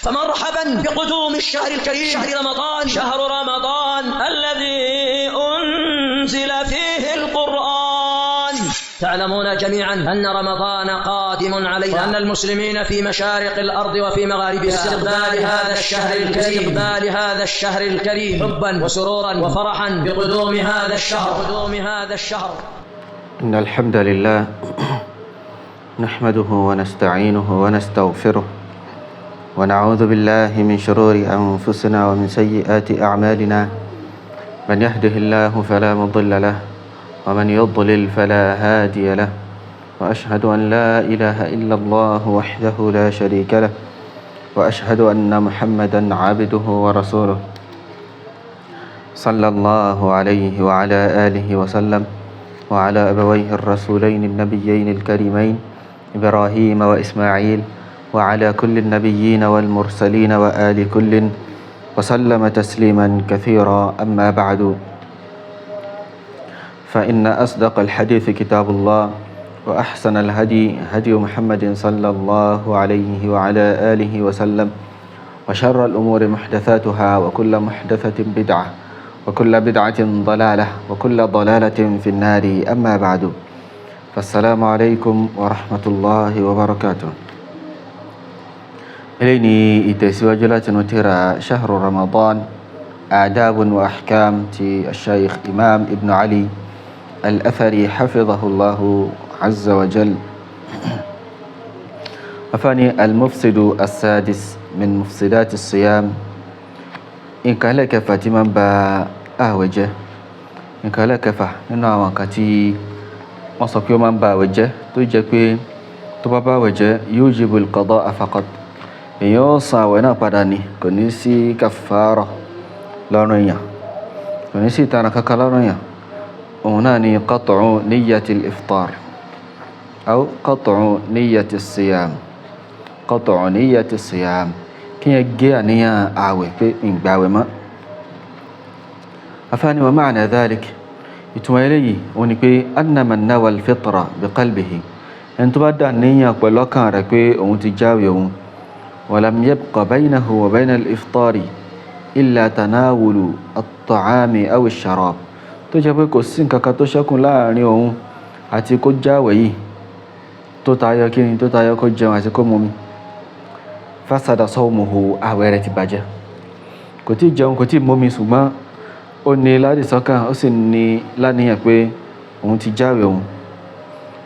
فمرحبا بقدوم الشهر الكريم، شهر رمضان، شهر رمضان الذي أنزل فيه القرآن. تعلمون جميعا أن رمضان قادم علينا، وأن المسلمين في مشارق الأرض وفي مغاربها استقبال هذا الشهر الكريم، استقبال هذا الشهر الكريم حبا وسرورا وفرحا بقدوم هذا الشهر، قدوم هذا الشهر. إن الحمد لله نحمده ونستعينه ونستغفره ونعوذ بالله من شرور أنفسنا ومن سيئات أعمالنا، من يهده الله فلا مضل له ومن يضلل فلا هادي له، وأشهد أن لا إله إلا الله وحده لا شريك له، وأشهد أن محمدا عبده ورسوله صلى الله عليه وعلى آله وسلم وعلى أبويه الرسولين النبيين الكريمين إبراهيم وإسماعيل وعلى كل النبيين والمرسلين وآل كل وسلم تسليما كثيرا. أما بعد، فإن أصدق الحديث كتاب الله، وأحسن الهدي هدي محمد صلى الله عليه وعلى آله وسلم، وشر الأمور محدثاتها، وكل محدثة بدعة، وكل بدعة ضلالة، وكل ضلالة في النار. أما بعد، فالسلام عليكم ورحمة الله وبركاته. إليني ìtẹ̀síwájú láti inú tírà شهر رمضان آداب وأحكام ti الشيخ إمام ابن علي الأثري حفظه الله عز وجل. Afáàní المفسد السادس من مفسدات الصيام, nǹkan ẹlẹ́kẹfà tí máa ń ba ààwẹ̀ jẹ́, nǹkan ẹlẹ́kẹfà nínú àwọn nǹkan tí wọ́n sọ pé ó máa ń ba ààwẹ̀ jẹ́, tó jẹ́ pé tó bá ba ààwẹ̀ jẹ́, يوجب القضاء فقط, èèyàn ó san ààwẹ̀ náà padà ní, kò ní sí kàfàrà lọ́rùn èèyàn, kò ní sí ìtanràn kankan lọ́rùn èèyàn. Òun náà ni قطع نية الإفطار أو قطع نية الصيام. قطع نية الصيام, kí yẹn gé àníyàn ààwẹ̀ pé ìgbà ààwẹ̀ mọ́. Afáàní ومعنى ذلك, ìtumọ̀ eléyìí òun ni pé أن من نوى الفطر بقلبه, ẹni tó bá dà níyàn pẹ̀lú ọkàn rẹ̀ pé òun ti jáwé òun, ولم يبق بينه وبين الإفطار إلا تناول الطعام أو الشراب, tó jẹ́ pé kò sí nǹkan kan tó ṣẹ́kù láàrin òun àti kó jáwé yìí tó tayọ kíni, tó tayọ kó jẹun àti kó mumi, فسد صومه, àwẹ̀ rẹ̀ ti bàjẹ́. Kò tí jẹun, kò tí mumi, ṣùgbọ́n ó ní ládìsọ́kàn, ó sì ní láníyàn pé òun ti jáwé òun.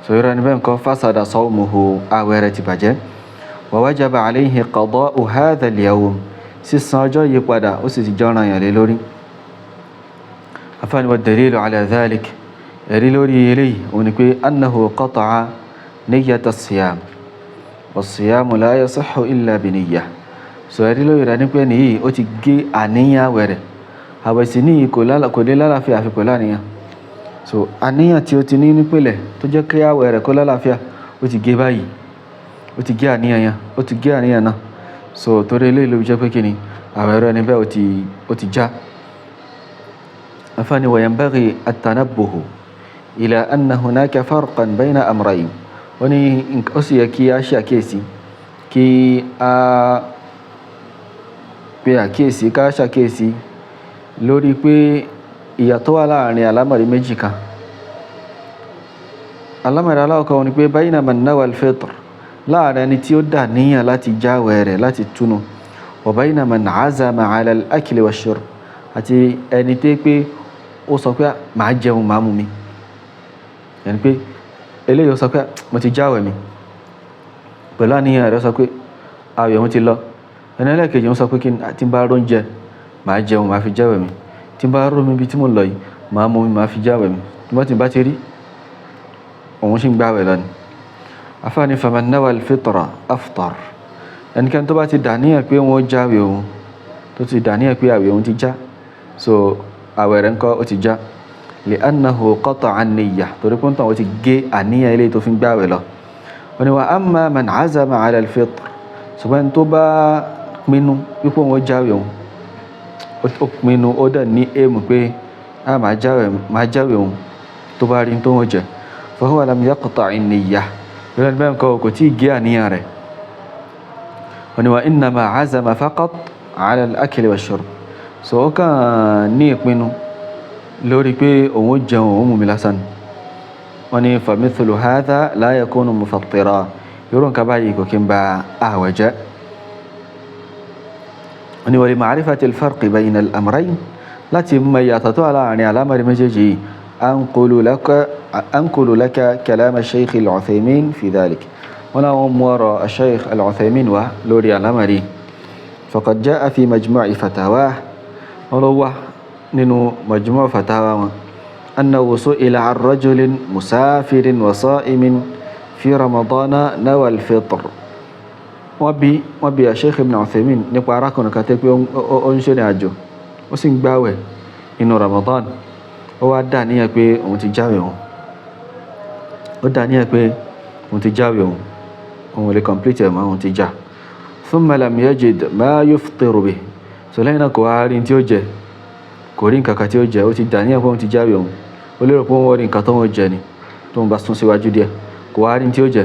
Sọ̀rọ̀ ẹni bẹ́ẹ̀ nǹkan, فسد صومه, àwẹ̀ rẹ̀ ti bàjẹ́. ووجب عليه قضاء هذا اليوم, sísan ọjọ́ yìí padà ó sì ti jọ́ràn yàn lé lórí. Afáàní والدليل على ذلك, ẹ̀rí lórí eléyìí òun ni pé أنه قطع نية الصيام والصيام لا يصح إلا بنية. Sọ ẹ̀rí lórí rẹ̀ ní pé nìyí ó ti gé àníyàn àwẹ̀ rẹ̀, àwẹ̀ sì ní kò ní lálàáfíà àfi pẹ̀lú àníyàn. So àníyàn tí ó ti ní nípìnlẹ̀ tó jẹ́ kí àwẹ̀ rẹ̀ kó lálàáfíà, ó ti gé báyìí, ó ti gé àníyàn yẹn, ó ti gé àníyàn náà. So torí eléyìí ló fi jẹ́ pé kí ni, àwẹ̀ rẹ̀ níbẹ̀ ó ti já. Afáàní وينبغي التنبه إلى أن هناك فرقا بين أمرين. Ó ní ó sì yẹ kí a ṣe àkíyèsí, kí a pe àkíyèsí, ká ṣàkíyèsí lórí pé ìyàtọ̀ wà láàrin àlámọ̀rí méjì kan. Àlámọ̀rí alákọ̀ọ́kọ́ ni pé بين من نوى الفطر, láàrin ẹni tí ó dà níyàn láti jáwẹ̀ rẹ̀, láti túnu, وبين من عزم على الأكل والشرب, àti ẹni tó pé ó sọ pé màá jẹun, màá mumi. Yẹni pé eléyìí ó sọ pé mo ti jáwẹ̀ mi, pẹ̀lú àníyàn rẹ̀ ó sọ pé àwẹ̀ òun ti lọ. Ẹni ẹlẹ́ẹ̀kejì ó sọ pé kí tí n bá róúnjẹ, màá jẹun, màá fi jáwẹ̀ mi, tí n bá rómi bí tí mo lọ yìí, màá mumi, màá fi jáwẹ̀ mi. Tí wọ́n ti bá ti rí, òun sì ń gbàwẹ̀ lọ ni. Afáàní فمن نوى الفطر أفطر, ẹnikẹ́ni tó bá ti dàníyàn pé wọ́n jáwẹ̀ òun, tó ti dàníyàn pé àwẹ̀ òun ti já, so àwẹ̀ rẹ̀ ńkọ́, ó ti já, لأنه قطع النية, torí pé ń tàn ó ti gé àníyàn eléyìí tó fi ń gbàwẹ̀ lọ. Wọ́n ní وأما من عزم على الفطر, ṣùgbọ́n tó bá pinnu wípé òun ó jáwẹ̀ òun, ó pinnu, ó dẹ̀ ní aim pé a máa jáwẹ̀, máa jáwẹ̀ òun tó bá rí tó wọ́n jẹ, فهو لم يقطع النية, ìrẹ́ni bẹ́ẹ̀ nǹkan kò tí ì gé àníyàn rẹ̀. Wọ́n ní wa innama azama faqat ala al-akli wa-shurb. So ó kàn ní ìpinnu lórí pé òun ó jẹun, òun mú mi lásán. Wọ́n ní famithlu hadha la yakunu mufattira, irú nǹkan báyìí kò kí ń ba ààwẹ̀ jẹ́. Wọ́n ní wa li ma'rifati al-farqi bayna al-amrayn, láti mọ ìyàtọ̀ tó wà láàrin àlámọ̀rí méjèèjì, anqulu laka kalama Shaykh al-Uthaymin fi dhalik. Wọ́n láwọn mú ọ̀rọ̀ Shaykh al-Uthaymin wá lórí àlámọ̀rí. Faqad jaa fi majmu'i fatawah, wọ́n ló wá nínú majmu' fatawa wọn, annahu su'ila an rajulin musafirin wa sa'imin fi ramadana nawa al-fitr. Wọ́n bi Shaykh ibn Uthaymin nípa arákùnrin kan tẹ́ pé ó ń ṣe ìrìn àjò, ó sì ń gbààwẹ̀ inú Ramadan. Ó wá dà níyàn pé òun ti jáwé òun, ó dà níyàn pé òun ti jáwé òun, òun ò lè complete ẹ̀ mọ́, òun ti já. Thumma lam yajid ma yuftiru bihi. So lẹ́yìn náà kò wá rí tí ó jẹ, kò rí nǹkan kan tí ó jẹ. Ó ti dà níyàn pé òun ti jáwé òun, ó lérò pé òun rí nǹkan tó ń jẹ ni tó ń bá sún síwájú díẹ̀, kò wá rí tí ó jẹ.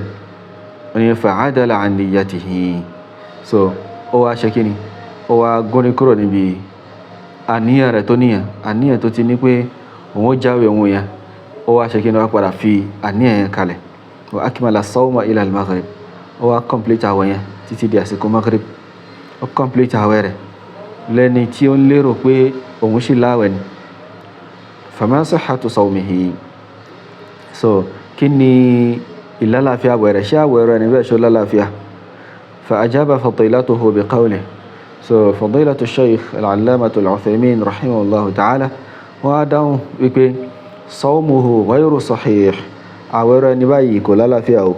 Ó ní fa'adala an niyyatihi. So ó wá ṣe kíni? Ó wá gúnrí kúrò níbi àníyàn rẹ̀ tó níyàn, àníyàn tó ti ní pé òun ó jáwé òun yẹn. Ó wá ṣe kíni? Ó wá padà fi àníyàn yẹn kalẹ̀. Wa akmala sawma ila al-maghrib, ó wá complete àwẹ̀ yẹn títí di àsìkò maghrib. Ó complete àwẹ̀ rẹ̀ lẹ́ni tí ó ń lérò pé òun sì láwẹ̀ ni. Fama sihhatu sawmihi? So kí ni ìlàlàáfíà àwẹ̀ rẹ̀? Ṣé àwẹ̀ rẹ̀ níbẹ̀ ṣó lálàáfíà? Fa ajaba fadilatuhu bi qawlihi. So fadilatu Shaykh al-Allamatu al-Uthaymin rahimahullahu ta'ala, wọ́n á dáhùn wípé sawmuhu ghayru sahih, àwẹ̀ rẹ̀ ní báyìí kò lálàáfíà o,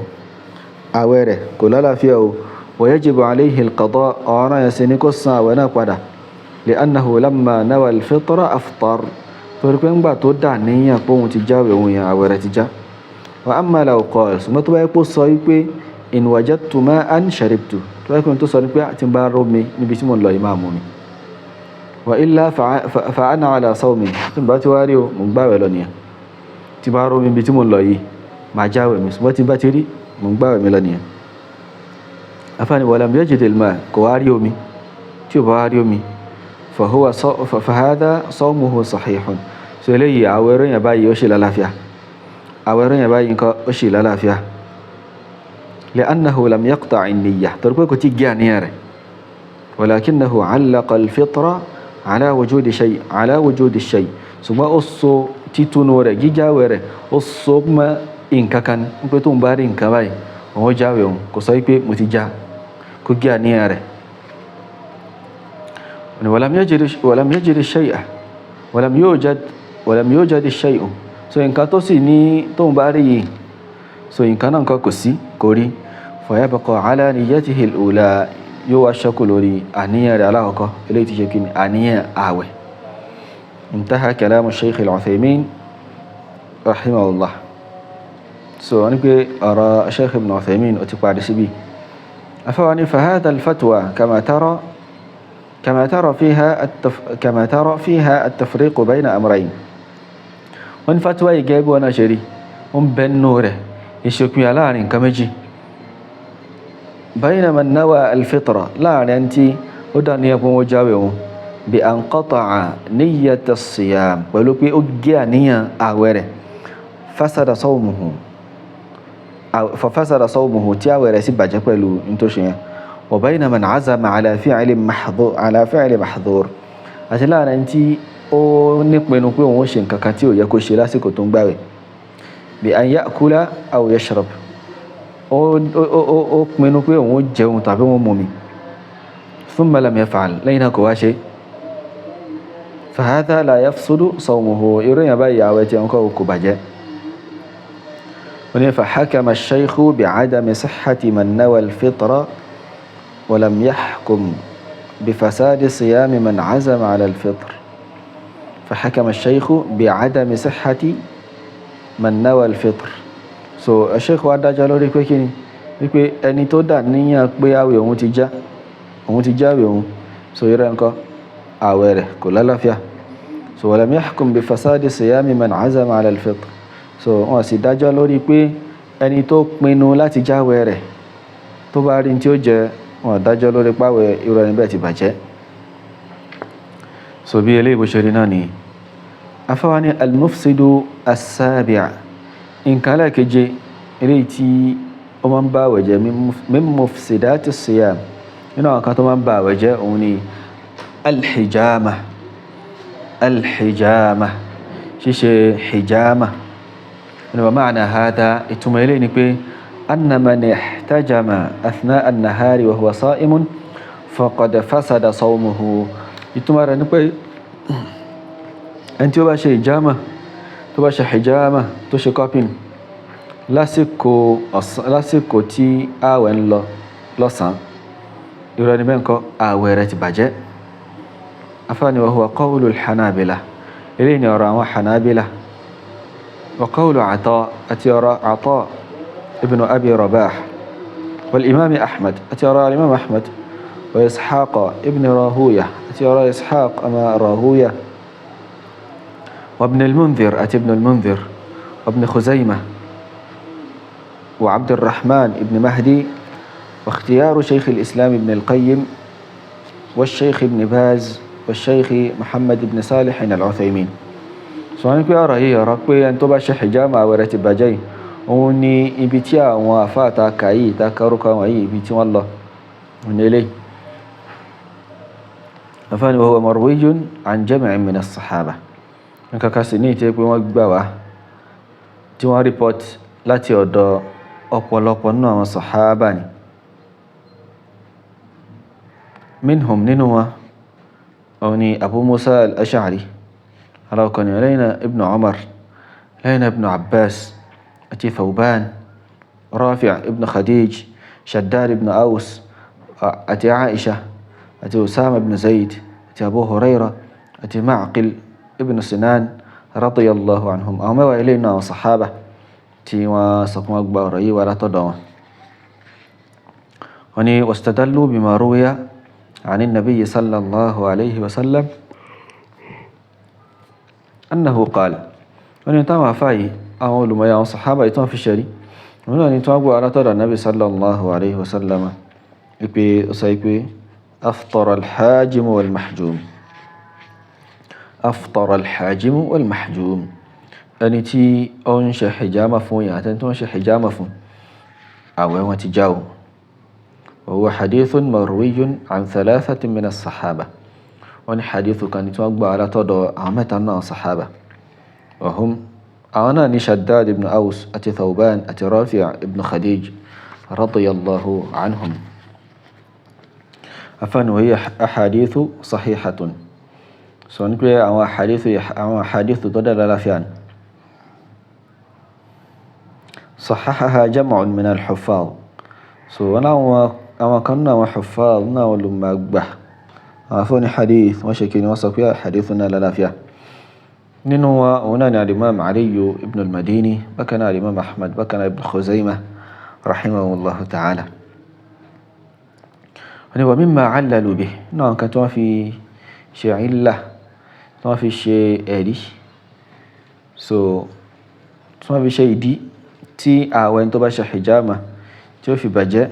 àwẹ̀ rẹ̀ kò lálàáfíà o. Wa yajibu alayhi al-qada, ọ̀ràn yẹn sì ní kó san àwẹ̀ náà padà. Li'annahu lamma nawa al-fitra aftar, torí pé ńgbà tó dà níyàn pé òun ti jáwé òun yẹn, àwẹ̀ rẹ̀ ti já. Wa amma law qala, ṣùgbọ́n tó bá yẹ kó sọ wípé in wajadtu ma'an sharibtu, tó bá yẹ kó tó sọ ní pé tí n bá rómi níbi tí mo ń lọ yìí, máa mú mi, wa illa fa ana ala sawmi, tí n bá ti wá rí o, mo ń gbàwẹ̀ lọ nìyẹn. Tí n bá rómi níbi tí mo ń lọ yìí, máa jáwé mi, ṣùgbọ́n tí n bá ti rí, mo ń gbàwẹ̀ mi lọ nìyẹn. Afáàní walam yajid al-ma', kò wá rí omi. Tí ò bá wá rí omi, fahuwa fahadha sawmuhu sahihun. So eléyìí, àwẹ̀ ẹ̀rọ yẹn báyìí, ó ṣe lálàáfíà. Àwẹ̀ ẹ̀rọ yẹn báyìí nǹkan, ó ṣe lálàáfíà. Li'annahu lam yaqta' an-niyyah, torí pé kò tí gé àníyàn rẹ̀. Walakinahu 'allaqa al-fitra ala wujudi shay, ala wujudi shay, ṣùgbọ́n ó so títúnu rẹ̀, jíjáwẹ̀ rẹ̀, ó so mọ́ nǹkan kan pé tó ń bá rí nǹkan báyìí, òun ó jáwẹ̀ òun. Kò sọ wípé mo ti já, kó gé àníyàn rẹ̀. Walam yajid shay'a, walam yujad shay'u. So nǹkan tó sì ní tóun bá rí yìí, so nǹkan náà, nǹkan kò sí, kò rí. Fayabqa ala niyyatihi al-ula, yóò wá ṣẹ́kù lórí àníyàn rẹ̀ alákọ̀ọ́kọ́, eléyìí ti ṣe kí ni? Àníyàn ààwẹ̀. Intaha kalamu Shaykh al-Uthaymin rahimahullah. So wọ́n ní pé ọ̀rọ̀ Shaykh ibn Uthaymin ó ti parí síbí. Afáwa ní fahadha al-fatwa kama tara fiha at-tafriq bayna amrayn. Wọ́n ní fatwa yìí, gẹ́gẹ́ bí wọ́n náà ṣe rí, ó ń bẹ́nu rẹ̀ ìṣòpin láàrin nǹkan méjì. Bayna man nawa al-fitra, láàrin ẹni tí ó dá níyàn pé wọ́n jáwé òun, bí an qata'a niyyata as-siyam, pẹ̀lú pé ó gé àníyàn àwẹ̀ rẹ̀, fasada sawmuhu, fa fasada sawmuhu, tí àwẹ̀ rẹ̀ sì bàjẹ́ pẹ̀lú ní tó ṣe yẹn. Wa bayna man azama ala fi'li mahdhur, àti láàrin ẹni tí ó nípinnu pé òun ó ṣe nǹkan kan tí ò yẹ kó ṣe lásìkò tó ń gbàwẹ̀, bí an ya'kula aw yashrab, ó pinnu pé òun ó jẹun tàbí òun mumi, thumma lam yaf'al, lẹ́yìn náà kò wá ṣe, fahadha la yafsudu sawmuhu, irú yẹn báyìí, àwẹ̀ tí wọn kò bàjẹ́. Wọ́n ní fahakama ash-shaykhu bi'adami sihhati man nawa al-fitra wa lam yahkum bifasadi siyami man azama ala al-fitr. Fahakama ash-shaykhu bi'adami sihhati man nawa al-fitr. So Sheikh wa dájọ́ lórí pé kíni? Wípé ẹni tó dà níyàn pé àwẹ̀ òun ti já, òun ti jáwẹ̀ òun, so irú ẹ̀ ńkọ́, àwẹ̀ rẹ̀ kò lálàáfíà. So walam yahkum bi fasadi siyami man azama ala al-fitr. So wọ́n sì dájọ́ lórí pé ẹni tó pinnu láti jáwẹ̀ rẹ̀, tó bá rí tí ó jẹ Wọn dájọ́ lórí páwẹ̀ irú ẹni bẹ́ẹ̀ ti bàjẹ́. So bí eléyìí bó ṣe rí náà ni. Afáwa ní al-mufsidu as-sabi', nǹkan ẹlẹ́ẹ̀keje eléyìí tí ó máa ń bá àwẹ̀ jẹ́, min mufsidati siyam, nínú àwọn kan tó máa ń bá àwẹ̀ jẹ́, òun ni alhijama. Alhijama, ṣíṣe hijama ni. Wa ma'na hadha, ìtumọ̀ eléyìí ni pé anna man ihtajama athna an-nahari wa huwa sa'imun faqad fasada sawmuhu. Ìtumọ̀ rẹ̀ ni pé ẹni tí ó bá ṣe hijama, tó bá ṣe hijama, tó ṣe cupping lásìkò ọ̀sán, lásìkò tí ààwẹ̀ ń lọ lọ́sàn-án, irú ẹni bẹ́ẹ̀ ńkọ́, ààwẹ̀ rẹ̀ ti bàjẹ́. Afáàní wa huwa qawlu al-Hanabila, eléyìí ni ọ̀rọ̀ àwọn Hanabila, wa qawlu Ata, àti ọ̀rọ̀ Ata ibn Abi Rabah, wal imam Ahmad, àti ọ̀rọ̀ imam Ahmad, wa Ishaq ibn Rahuya, àti ọ̀rọ̀ Ishaq ọmọ Rahuya, wa ibn al-Mundhir, àti ibn al-Mundhir, wa ibn Khuzaymah, wa Abd al-Rahman ibn Mahdi, wa ikhtiyaru Shaykh al-Islam ibn al-Qayyim, wa Shaykh ibn Baz, wa Shaykh Muhammad ibn Salih al-Uthaymin. Sọ ní pé ọ̀rọ̀ yìí, ọ̀rọ̀ pé ẹni tó bá ṣe hijama àwẹ̀ rẹ̀ ti bàjẹ́ yìí, òun ni ibi tí àwọn àfáà ta kà yìí, ta kárúkọ àwọn yìí, ibi tí wọ́n lọ òun eléyìí. Àfáà ni wa huwa marwiyyun an jam'in min as-sahaba, nǹkan kan sì ní ìtẹ́ pé wọ́n gbà wá tí wọ́n report láti ọ̀dọ̀ ọ̀pọ̀lọpọ̀ nínú àwọn sahaba ni. Minhum, nínú wọn, òun ni Abu Musa al-Ash'ari aláwọ̀kọ̀ni, lẹ́yìn Ibn Umar, lẹ́yìn Ibn Abbas, àti Thawban, Rafi' ibn Khadij, Shaddad ibn Aus, àti Aisha, àti Usama ibn Zayd, àti Abu Huraira, àti Ma'qil ibn Sinan radiyallahu anhum. Àwọn mẹ́wàá ilé inú àwọn sahaba tí wọ́n sọ fún wọn gba ọ̀rọ̀ yìí wá látọ̀dọ̀ wọn. Wọ́n ní wastadallu bima ruwiya عن النبي صلى الله عليه وسلم أنه قال. Wọ́n ní táwọn afáyí, àwọn olùmọ̀yà, àwọn sàhábà ìtàn fi ṣẹ̀rí, wọ́n náà ní tí wọ́n gbọ́ alátọ́dọ̀ nabi sallallahu alaihi wasallam ipe ó sọ ipe aftara alhajimu wal mahjum, aftara alhajimu wal mahjum, ẹni tí ó ń ṣe hijama fún yà àti ẹni tó ń ṣe hijama fún, àwẹ̀ wọn ti já o. وهو حديث مروي عن ثلاثة من الصحابة، wọ́n ní hadithu kan ní tí wọ́n gbà látọ̀dọ̀ àwọn mẹ́ta náà sahaba. وهم, àwọn náà ní Shaddad ibn Aus, àti Thawban, àti Rafi' ibn Khadij radiyallahu anhum. Afáàní وهي أحاديث صحيحة, sọ ní pé àwọn ahadithu tó dára láfíà ni. صححها جمع من الحفاظ, so wọn àwọn kan náà, àwọn huffaz náà, àwọn olùmọ̀gbà, àwọn afọ́ ní hadith, wọ́n ṣe kí ni, wọ́n sọ pé hadith náà lálàáfíà. Nínú wa, òun náà ni alimam Aliyu ibn al-Madini, bákan náà alimam Ahmad, bákan náà ibn Khuzaimah rahimahullahu ta'ala. Wọ́n ni wa mimma allalu bih, náà nǹkan tí wọ́n fi ṣe ìlà, tí wọ́n fi ṣe ẹ̀rí, so tí wọ́n fi ṣe ìdí tí ààwẹ̀ tó bá ṣe hijama tí ó fi bàjẹ́,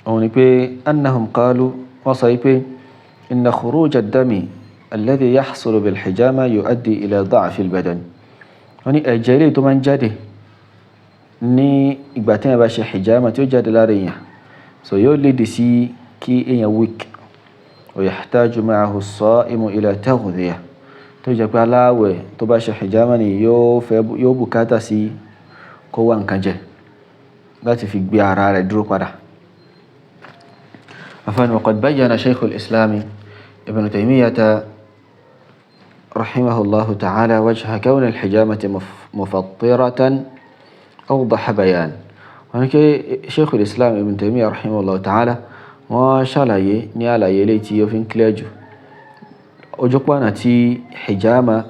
òun ni pé annahum qalu, wọ́n sọ pé inna khuruj ad-dami alladhi yahsulu bil hijama yuaddi ila da'fi al-badan. Wọ́n ní ẹ̀jẹ̀ ilé tó máa ń jáde ní ìgbà tí wọ́n bá ṣe hijama, tí ó jáde lára èèyàn, so yóò lédè sí kí èèyàn weak, wa yahtaju ma'ahu as-sa'imu ila taghdhiya, tó jẹ́ pé aláwẹ̀ tó bá ṣe hijama ni yóò fẹ́, yóò bùkátà sí kó wá nǹkan jẹ láti fi gbé ara rẹ̀ dúró padà. Afan وقد بين شيخ الإسلام ابن تيمية رحمه الله تعالى وجه كون الحجامة مفطرة أوضح بيان. Wọ́n ní شيخ الإسلام ابن تيمية رحمه الله تعالى, wọ́n ṣàlàyé ní àlàyé eléyìí tí ó fi ń clear jù ojú pọ̀nà tí hijama,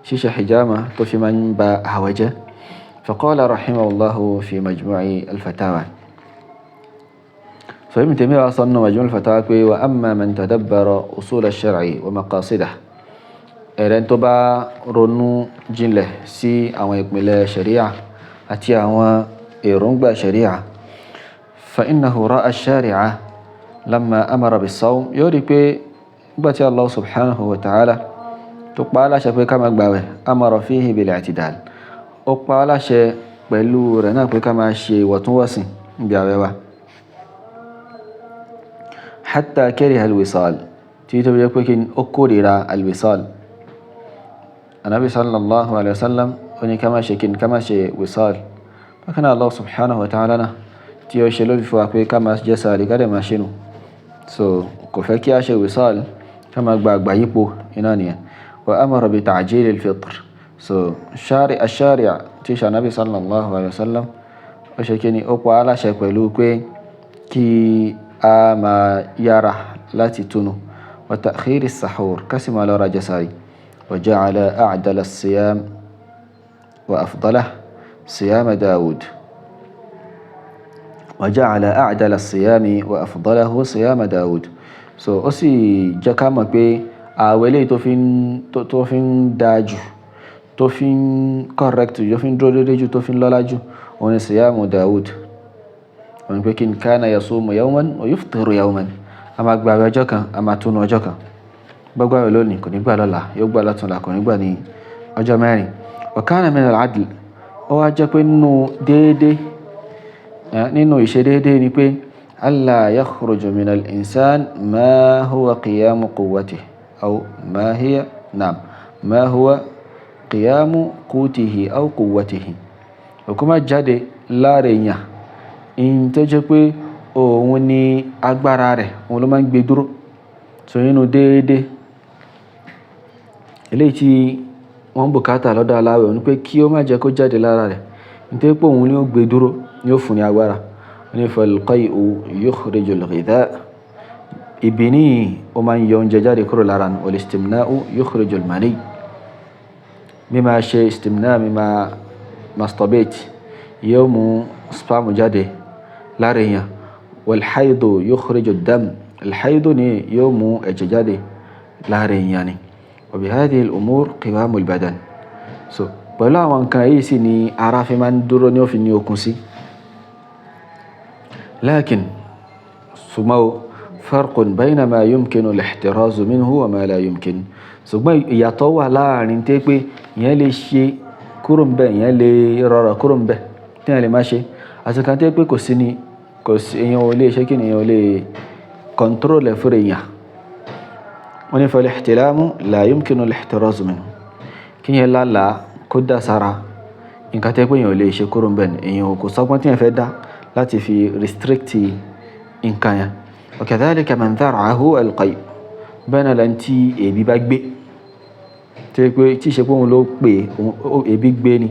ṣíṣe hijama, tó fi máa ń ba àwẹ̀ jẹ́. فقال رحمه الله في مجموع الفتاوى، فابن تيمية أصلا مجموع الفتاوى: وأما من تدبر أصول الشرع ومقاصده, ẹ̀rẹ́ tó bá ronú jinlẹ̀ sí àwọn ìpìlẹ̀ sharia àti àwọn èròǹgbà sharia, Fa innahu ra'a ash-shari'a lamma amara bis-sawm, yóò rí pé nígbà tí Allah subhanahu wa ta'ala tó pa á láṣẹ pé ká máa gbààwẹ̀, amara fihi bil-i'tidal, ó pa á láṣẹ pẹ̀lú rẹ̀ náà pé ká máa ṣe ìwọ̀ntúnwọ̀nsìn níbi àwẹ̀ wa. Hatta kariha al-wisal, tí tó fi jẹ́ pé kí ó kórìíra al-wisal. Anabi sallallahu alayhi wa sallam ó ní ká má ṣe kí ká má ṣe wisal. Bákan náà Allah subhanahu wa ta'ala náà tí ó ṣe lórí fún wa pé ká máa jẹ sààrì, ká dẹ̀ máa ṣe nù, so kò fẹ́ kí a ṣe wisal, ká máa gba àgbà yípo iná nìyẹn. Wa amara bi ta'jil al-fitr, so shari ash-shari' tí ṣe anabi sallallahu alayhi wa sallam ó ṣe kí ni ó pa á láṣẹ pẹ̀lú pé kí a máa yára láti túnu, wa ta'khir as-sahur, ká sì máa lọ́ra jẹ sààrì. Wa ja'ala a'dala as-siyam wa afdalahu siyam Dawud, wa ja'ala a'dala as-siyami wa afdalahu siyam Dawud. So ó sì jẹ́ ká mọ̀ pé ààwẹ̀ eléyìí tó fi ń dáa jù, tó fi ń correct jù, tó fi ń dúró déédéé jù, tó fi ń lọ́lá jù, òun ni siyamu Dawud. Òun ni pé kí n kana yasumu yawman wa yuftiru yawman, a máa gba àwẹ̀ ọjọ́ kan, a máa túnu ọjọ́ kan. Bó gbààwẹ̀ lónìí, kò ní gbà lọ́la, yóò gbà lọ́túnla, kò ní gbà ní ọjọ́ mẹ́rin. Wa kana min al-adl, ó wá jẹ́ pé nínú déédéé, nínú ìṣe déédéé ni pé alla yakhruju min al-insan ma huwa qiyamu quwwatihi aw ma hiya naam ma huwa qiyamu qutihi aw quwwatihi, kó má jáde lára èèyàn in tó jẹ́ pé òun ni agbára rẹ̀, òun ló máa ń gbé dúró. So nínú déédéé eléyìí tí wọ́n bùkátà lọ́dọ̀ aláwẹ̀, òun ni pé kí ó má jẹ́ kó jáde lára rẹ̀ nítorí pé òun ni ó gbé dúró, ni ó fún ní agbára. Wọ́n ní fal-qay'u yukhrijul ghidha', ìbíní ó máa ń yọ oúnjẹ jáde kúrò lára nù. Wal-istimna'u yukhrijul mani, mímáa ṣe istimna, mímáa masturbate, yóò mú sperm jáde lára èèyàn. Wal-haydu yukhrijud dam, al-haydu ni yóò mú ẹ̀jẹ̀ jáde lára èèyàn ni. Wa bi hadhihi al-umur qiwamul badan, so pẹ̀lú àwọn nǹkan yìí sì ni ara fi máa ń dúró, ní ó fi ní okun sí. Lakin ṣùgbọ́n o, farqun bayna ma yumkinu al-ihtirazu minhu wa ma la yumkin, ṣùgbọ́n ìyàtọ̀ wà láàrin tẹ́ pé ìyẹn lè ṣe kúrò ń bẹ̀, ìyẹn lè rọrọ̀ kúrò ń bẹ̀ tí ìyẹn lè má ṣe, àti kan tẹ́ pé kò sí ni, kò sí, èèyàn ò lè ṣe kí ni, èèyàn ò lè control ẹ̀ fúnra èèyàn. Wọ́n ní fal-ihtilamu la yumkinu al-ihtirazu minhu, kí yẹn lálàá kó dà sára, nǹkan tẹ́ pé èèyàn ò lè ṣe kúrò ń bẹ̀ ni, èèyàn kò sọ́gbọ́n tí èèyàn fẹ́ dá láti fi restrict nǹkan yẹn. Wa kadhalika man dhar'ahu al-qay', bẹ́ẹ̀ náà lẹ́ni tí èébì bá gbé, tí pé tí ìṣe pé òun ló pè èébì gbé ni.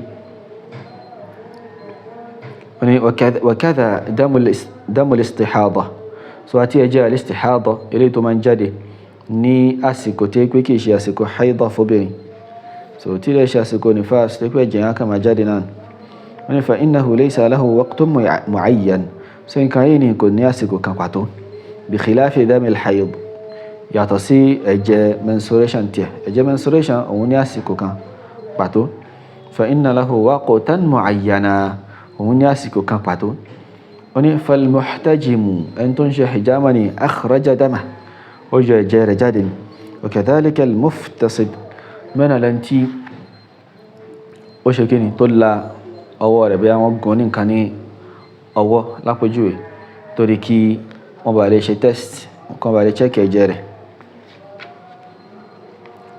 Wọ́n ní wa kadha damul istihada, so àti ẹ̀jẹ̀ al-istihada eléyìí tó máa ń jáde ní àsìkò tí pé kì í ṣe àsìkò haida fóbìnrin, so tí lè ṣe àsìkò nifas tí pé ẹ̀jẹ̀ yẹn kàn máa jáde náà. Wọ́n ní fa innahu laysa lahu waqtun mu'ayyan, so nǹkan yìí ni kò ní àsìkò kan pàtó, bi khilafi damil hayd, yàtọ̀ sí ẹ̀jẹ̀ menstruation tiẹ̀. Ẹ̀jẹ̀ menstruation òun ní àsìkò kan pàtó. Fa inna lahu waqtan mu'ayyana, òun ní àsìkò kan pàtó. Ó ní falmuhtajimu, ẹni tó ń ṣe hijama ni, akhraja dama, ó yọ ẹ̀jẹ̀ rẹ̀ jáde ni. Wa kadhalika al-muftasid, mẹ́nà lẹ́ni tí ó ṣe kíni tó la ọwọ́ rẹ̀, bí wọ́n gún ní nǹkan ní ọwọ́ lápèjúwe, torí kí wọ́n bá lè ṣe test, kí wọ́n bá lè check ẹ̀jẹ̀ rẹ̀.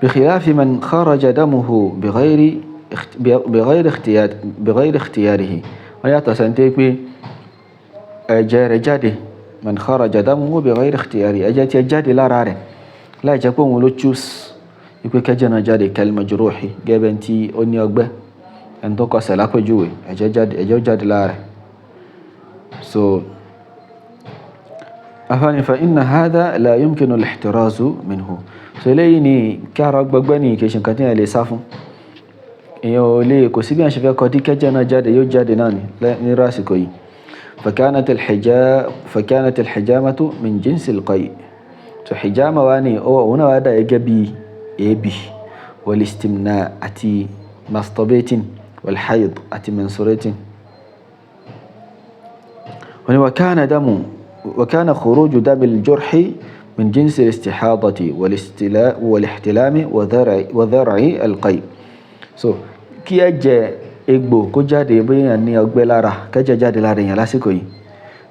Bi khilafi man kharaja damuhu bighayri ikhtiyarihi, wọ́n yàtọ̀ sẹ́ńtẹ́ pé ẹ̀jẹ̀ rẹ̀ jáde. Man kharaja damuhu bighayri ikhtiyarihi, ẹ̀jẹ̀ tí ẹ jáde lára rẹ̀ láì jẹ́ pé òun ló choose ipe kẹ́jẹ̀ náà jáde, kal majruhi, gẹ́gẹ́ tí ó ní ọgbẹ́, ẹni tó kọsẹ̀ lápèjúwe, ẹ̀jẹ̀ jáde, ẹ̀jẹ̀ ó jáde lára rẹ̀. So afáàní fa inna hadha la yumkinu al-ihtirazu minhu, so eléyìí ni kí ara gbọgbẹ́ ní kì í ṣe nǹkan tí èèyàn lè sá fún, èèyàn ò lè, kò sí bí wọ́n ṣe fẹ́ kọ́ dí kẹ́jẹ̀ náà jáde, yóò jáde náà ní nírú àsìkò yìí. Fakanat al-hijamatu min jinsi al-qay', so hijama wa ni òun náà wá dà gẹ́gẹ́ bí èébì, wal-istimna àti masturbating, wal-hayd àti menstruating. Wọ́n ní wa kana khuruju dami al-jurhi min jinsi al-istihadati wal-ihtilami wa dhar'i al-qay. So kí ẹ̀jẹ̀ egbò kó jáde bóyá ní ọgbẹ́ lára, kẹ́jẹ̀ jáde lára èèyàn lásìkò yìí.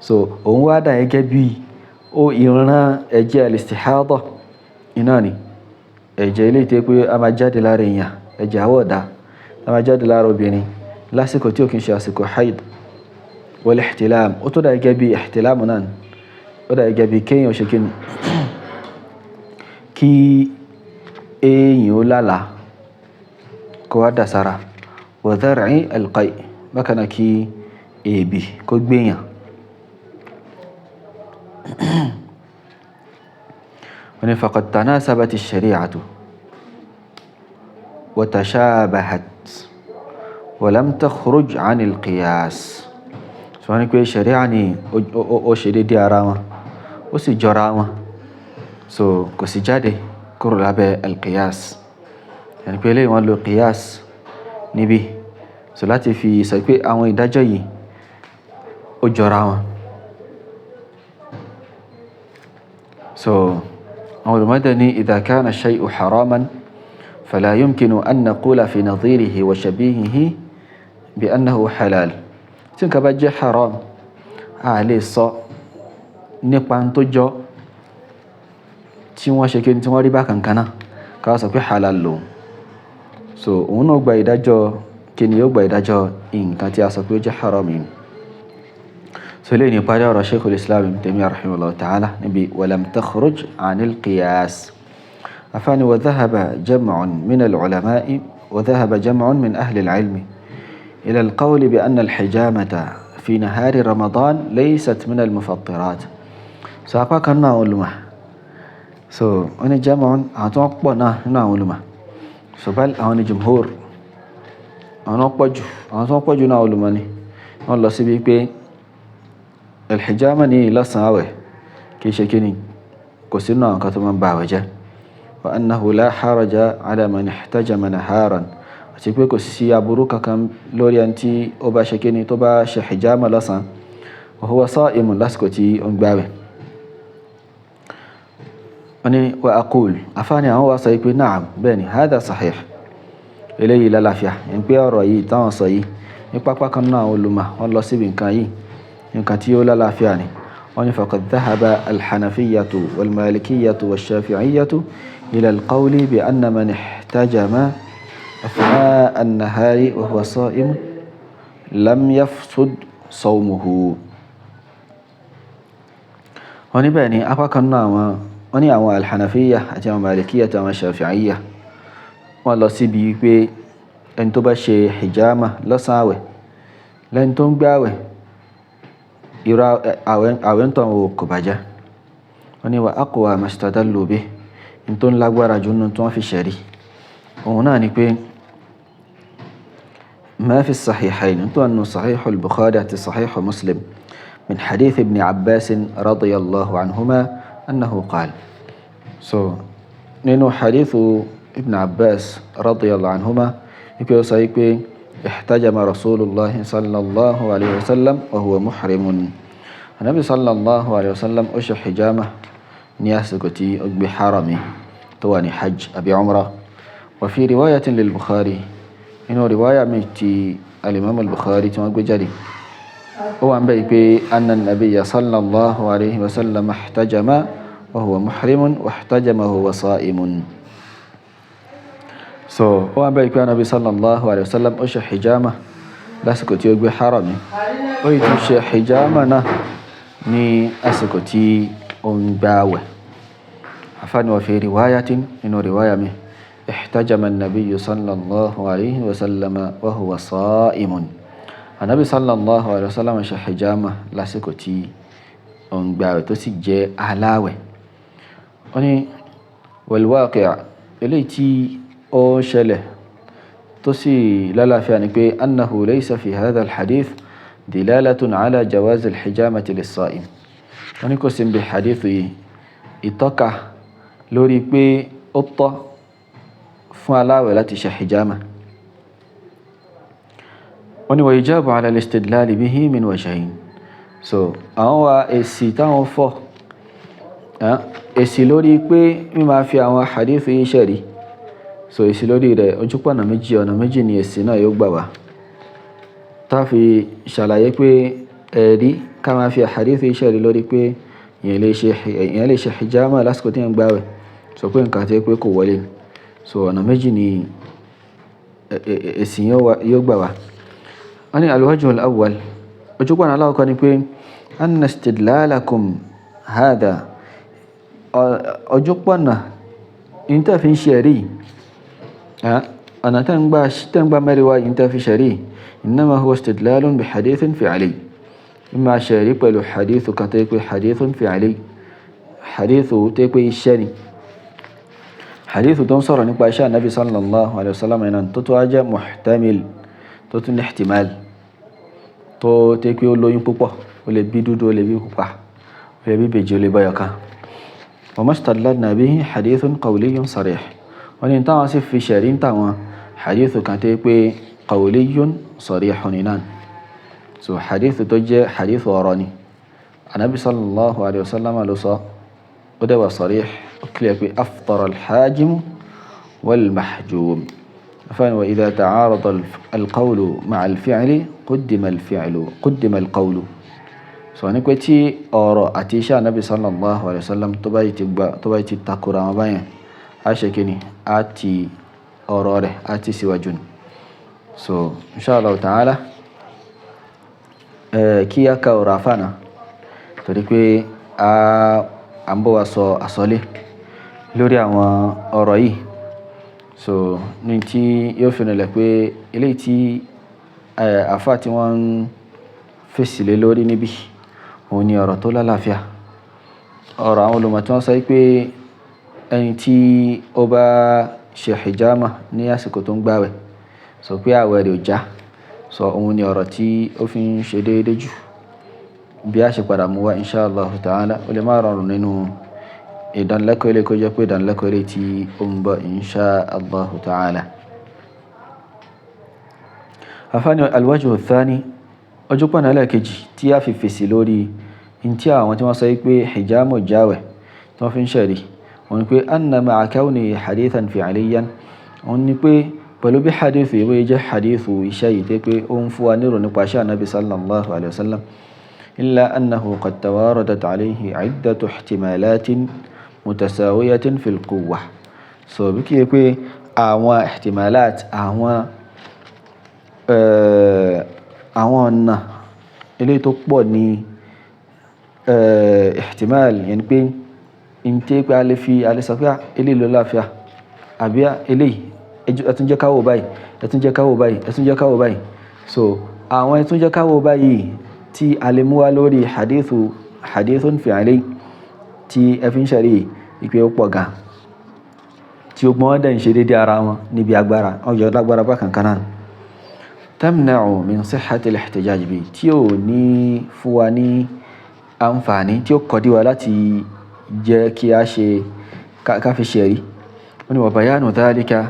So òun wá dà gẹ́gẹ́ bí ó ìran ẹ̀jẹ̀ al-istihada iná ni ẹ̀jẹ̀ ilé ìtẹ́ pé a máa jáde lára èèyàn, ẹ̀jẹ̀ àwọ̀ ọ̀dà a máa jáde lára obìnrin lásìkò tí ò kí ń ṣe àsìkò haid. Wal ihtilam, ó tó dà gẹ́gẹ́ bí ihtilam náà ni, ó dà gẹ́gẹ́ bí kéèyàn ṣe kíni, kí èèyàn ó lálàá kó wá dà sára. Wa dhar'i al-qay, bákan náà kí èébì kó gbéyàn. Wọ́n ní faqad tanasabati ash-shari'atu wa tashabahat wa lam takhruj 'an al-qiyas. So wọ́n ní pé sharia ni ó ṣe déédéé ara wọn, ó sì jọra wọn, so kò sì jáde kúrò lábẹ́ al-qiyas. Ẹni pé eléyìí wọ́n lo qiyas níbí, so láti fi sọ pé àwọn ìdájọ́ yìí ó jọra wọn. So àwọn olùmọ̀dé ní idha kana shay'u haraman fala yumkinu an naqula fi nadhirihi wa shabihihi bi annahu halal. Tí nǹkan bá jẹ́ haram, a lè sọ nípa tó jọ tí wọ́n ṣe kí ni tí wọ́n rí bákan kan náà ká sọ pé halal lòun. So òun náà gba ìdájọ́ kí ni, yóò gba ìdájọ́ nǹkan tí a sọ pé ó jẹ́ haram yìí. So lè ní parí ọ̀rọ̀ Sheikhul Islam Ibn Taymiyyah rahimahullah ta'ala níbi walam takhruj anil qiyas. Afáàní wa dhahaba jam'un min al-ulama'i wa dhahaba jam'un min ahli al-ilmi ila al-qawli bi anna al-hijamata fi nahari Ramadan laysat min al-mufattirat. So apá kan náà àwọn olùmọ̀, so wọ́n ní jam'un àwọn tó wọ́n pọ̀ náà nínú àwọn olùmọ̀, so bal àwọn ni jumhur, àwọn tó pọ̀ jù, àwọn tó pọ̀ jù náà olùmọ̀ ni wọ́n lọ síbi pé alhijama ní lọ́sàn-án àwẹ̀ kì í ṣe kíni, kò sínú àwọn kan tó máa ń ba àwẹ̀ jẹ́. Wa annahu la haraja ala man ihtajama naharan, àti pé kò sí aburú kankan lórí ẹni tí ó bá ṣe kíni, tó bá ṣe hijama lọ́sàn-án, wa huwa sa'imun, lásìkò tí ó ń gbààwẹ̀. Wọ́n ní wa aqul, afáàní àwọn wa sọ pé na'am, bẹ́ẹ̀ ni, hadha sahih, eléyìí lálàáfíà. Ń pé ọ̀rọ̀ yìí táwọn sọ yìí ní pápá kan náà àwọn olùmọ̀ wọ́n lọ síbi nǹkan yìí, nǹkan tí ó lálàáfíà ni. Wọ́n ní faqad dhahaba alhanafiyyatu walmalikiyyatu washafi'iyyatu ila alqawli bi anna man ihtajama athna'a an-nahari wa huwa sa'im lam yafsud sawmuhu. Wọ́n ní bẹ́ẹ̀ ni apá kan náà àwọn, wọ́n ní àwọn alhanafiyya àti àwọn malikiyya àti àwọn shafi'iyya wọ́n lọ síbi pé ẹni tó bá ṣe hijama lọ́sàn-án àwẹ̀ lẹ́ni tó ń gbààwẹ̀, irú àwẹ̀ ń tàn wò kò bàjẹ́. Wọ́n ní wa aqwa mastadallu bih, ní tó ń lágbára jù nínú tí wọ́n fi ṣẹ̀rí òun náà ni pé ma fi sahihayn, tó wà nínú sahih al-Bukhari àti sahih Muslim, min hadith ibn Abbas radiyallahu anhuma annahu qala. So nínú hadithu ibn Abbas radiyallahu anhuma wípé ó sọ wípé ihtajama rasulullah sallallahu alayhi wa sallam wa huwa muhrimun. Anabi sallallahu alayhi wa sallam ó ṣe hijama ní àsìkò tí ó gbé harami tó wà ní hajj àbí umrah. Wa fi riwayatin lil Bukhari, inú riwaya mi ti alimam al-Bukhari tí wọ́n gbé jáde, ó wà ń bẹ̀ pé anna nabiyya sallallahu alayhi wa sallam ihtajama wa huwa muhrimun wa ihtajama wa huwa sa'imun. So ó wà ń bẹ̀ pé anabi sallallahu alayhi wa sallam ó ṣe hijama lásìkò tí ó gbé harami, ó yìí tún ṣe hijama náà ní àsìkò tí ó ń gbààwẹ̀. Àfáàní wa fi riwayatin, nínú riwaya mi, ihtajama an-nabiyyu sallallahu alayhi wa sallam wa huwa sa'imun. Anabi sallallahu alayhi wa sallam ṣe hijama lásìkò tí ó ń gbààwẹ̀ tó sì jẹ́ aláwẹ̀. Ó ní wal waqi' eléyìí tí ó ṣẹlẹ̀ tó sì lálàáfíà ni pé annahu laysa fi hadha al-hadith dilalatun ala jawaz al-hijamati lis-sa'im. Wọ́n ní kò sí níbi hadith yìí ìtọ́ka lórí pé ó tọ́ fún aláwẹ̀ láti ṣe hijama. Wọ́n ní wa yujabu ala al-istidlal bihi min wajhayn. So àwọn wa èsì táwọn fọ̀, èsì lórí pé mímáa fi àwọn hadith yìí ṣẹ̀rí. So èsì lórí rẹ̀ ojúpọ̀nà méjì, ọ̀nà méjì ni èsì náà yóò gbà wá, tá fi ṣàlàyé pé ẹ̀rí ká máa fi hadith yìí ṣẹ̀rí lórí pé èèyàn lè ṣe hijama lásìkò tí ń gbààwẹ̀, sọ pé nǹkan tí pé kò wọlé ni. So ọ̀nà méjì ni èsì yóò gbà wá. Wọ́n ní alwajhu al-awwal, ojúpọ̀nà aláwọ̀kọ́ ni pé anna istidlalakum hadha, ojúpọ̀nà in tẹ́ fi ń ṣe ẹ̀rí, ọ̀nà tẹ́ ń gbà mẹ́rin wá in tẹ́ fi ṣẹ̀rí, innama huwa istidlalun bi hadithin fi'li, ima ṣẹ̀rí pẹ̀lú hadithu kan tó yẹ pé hadithun fi'li, hadithu tó yẹ pé iṣẹ́ ni, hadithu tó ń sọ̀rọ̀ nípa iṣẹ́ Ànábì sallallahu alayhi wa sallam iná tó tó wá jẹ́ muhtamil, tó tún ní ihtimal, tó tó yẹ pé ó lóyún púpọ̀, ó lè bí dúdú, ó lè bí pupa, ó lè bí bèjì, ó lè báyọ̀ kan. Wa mastadlalna bihi hadithun qawliyyun sarih, wọ́n ní táwọn sì fi ṣẹ̀rí ń tàwọn hadithu kan tó yẹ pé qawliyyun sarihun iná. So hadithu tó jẹ́ hadithu ọ̀rọ̀ ni, Ànábì sallallahu alayhi wa sallam ló sọ, ó dẹ̀ wà sarih, ó kílẹ̀ pé aftara al-hajim wal-mahjum. Afáàní wa idha ta'arada al-qawlu ma'a al-fi'li quddima al-fi'lu quddima al-qawlu. So ní pé tí ọ̀rọ̀ àti iṣẹ́ Ànábì sallallahu alayhi wa sallam tó bá yìí ti gba, tó bá yìí ti takora wọn báyẹn, a ṣe kí ni, a ti ọ̀rọ̀ rẹ̀ a ti síwájú ni. So inshallah ta'ala, kí a ka ọ̀rọ̀ àfáàná torí pé a ń bọ̀ wá sọ àsọlé lórí àwọn ọ̀rọ̀ yìí. So ní tí yóò fi rinlẹ̀ pé eléyìí tí àfáà tí wọ́n ń fèsì lé lórí níbí, òun ni ọ̀rọ̀ tó lálàáfíà. Ọ̀rọ̀ àwọn olùmọ̀ tí wọ́n sọ pé ẹni tí ó bá ṣe hijama ní àsìkò tó ń gbààwẹ̀, sọ pé àwẹ̀ rẹ̀ ò já, sọ òun ni ọ̀rọ̀ tí ó fi ń ṣe déédéé jù. Bí a ṣe padà mú wá inshallah ta'ala, ó lè má rọrùn nínú ìdánilẹ́kọ̀ọ́ ilé kó jẹ́ pé ìdánilẹ́kọ̀ọ́ ilé tí ó ń bọ̀ inshallah ta'ala. Àfáàní alwajhu thani, ojúpọ̀nà ẹlẹ́ẹ̀kejì tí a fi fèsì lórí in tí àwọn tí wọ́n sọ pé hijama jáwẹ̀ tí wọ́n fi ń ṣẹ̀rí, òun ni pé anna ma'a kawnihi hadithan fi'liyan, òun ni pé pẹ̀lú bí hadithu yìí bóyá jẹ́ hadithu iṣẹ́ yìí tẹ́ pé ó ń fún wa nírò nípa iṣẹ́ Ànábì sallallahu alayhi wa sallam, illa annahu qad tawaradat alayhi iddatu ihtimalatin mutasawiyatin fil quwwa. So bí kí pé àwọn ihtimalat, àwọn ọ̀nà eléyìí tó pọ̀ ní ihtimal, yẹn ni pé in tẹ́ pé a lè fi, a lè sọ pé eléyìí ló láàfíà, àbí eléyìí ẹ tún jẹ́ ká wò báyìí, ẹ tún jẹ́ ká wò báyìí, ẹ tún jẹ́ ká wò báyìí. So àwọn ẹ tún jẹ́ ká wò báyìí tí a lè mú wá lórí hadithun fi'li tí ẹ fi ń ṣẹ̀rí ìpè ó pọ̀ gan, tí ó gbọ́n dẹ̀ ń ṣe déédéé ara wọn níbi agbára, ọjọ́ lágbára bákan kan náà. Tamna'u min sihhati al-ihtijaj bi, tí ò ní fún wa ní àǹfààní, tí ó kọ́ dí wa láti jẹ́ kí a ṣe ká fi ṣẹ̀rí. Wọ́n ní wa bayanu dhalika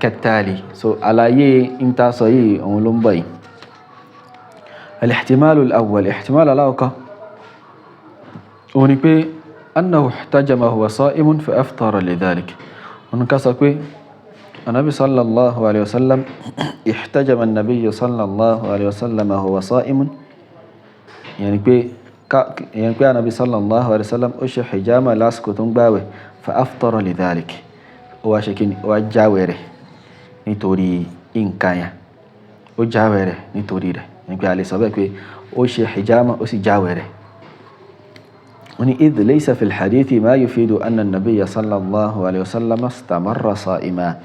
kattali. So àlàyé ń ta sọ yìí òun ló ń bọ̀ yìí. Al-ihtimalu al-awwal, ihtimal aláwọ̀kọ́ òun ni pé annahu ihtajama huwa sa'imun fa aftara li dhalik. Òun ká sọ pé Ànábì sallallahu alayhi wa sallam ihtajama an-nabiyyu sallallahu alayhi wa sallam huwa sa'imun, yẹn pé Ànábì sallallahu alayhi wa sallam ó ṣe hijama lásìkò tó ń gbààwẹ̀, fa aftara li dhalik, ó wá ṣe kíni, ó wá jáwẹ̀ rẹ̀ nítorí nǹkan yẹn, ó jáwẹ̀ rẹ̀ nítorí rẹ̀. Ní pé a lè sọ bẹ́ẹ̀ pé ó ṣe hijama ó sì jáwẹ̀ rẹ̀. Wọ́n ní idh laysa fil hadithi ma yufidu anna an-nabiyya sallallahu alayhi wa sallam istamarra sa'ima,